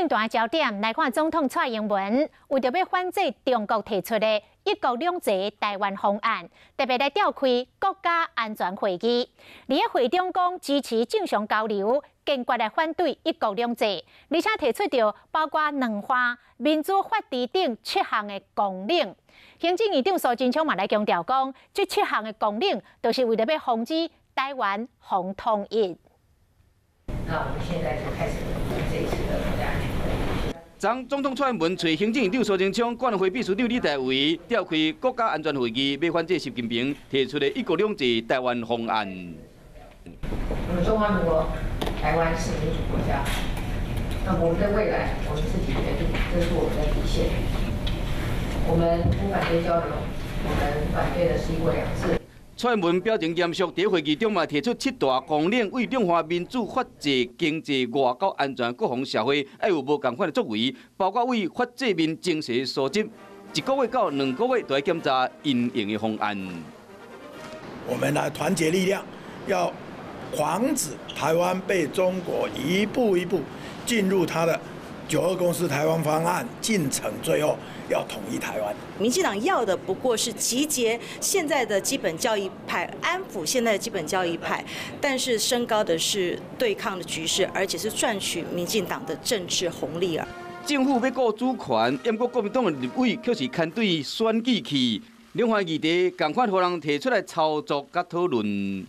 段焦點來看，總統蔡英文為著欲反制中國提出的一國兩制台灣方案，特別來召開國家安全會議。佇咧會中講支持正常交流，堅決來反對一國兩制，而且提出著包括軟化、民主法治等七項的綱領。行政院長蘇貞昌嘛來強調講，這七項的綱領都是為著欲防止台灣予統一。那我們現在就開始這一次的國家安全會議。昨總統蔡英文揣行政院長蘇貞昌、國安會秘書長李大維召開國家安全會議，欲反制習近平提出的一國兩制台灣方案。那麼中華民國台灣是民主國家，那我們的未來我們自己決定，這是我們的底線。我們不反對交流，我們反對的是一國兩制。蔡英文表情嚴肅，佇會議中嘛提出七大綱領，為兩岸民主、法治、經濟、外交、安全、國防、社會，愛有無仝款的作為，包括對法制面精神素質，一個月到2個月都愛檢查因應的方案。我們來團結力量，要防止台灣被中國一步一步進入他的九二共識台灣方案進程，最後要統一台灣。民進黨要的不過是集結現在的基本教義派，安撫現在的基本教義派，但是升高的是對抗的局勢，而且是賺取民進黨的政治紅利啊。政府欲顧主權，毋過國民黨的立委卻是牽對選舉去，兩岸議題仝款予人提出來操作佮討論。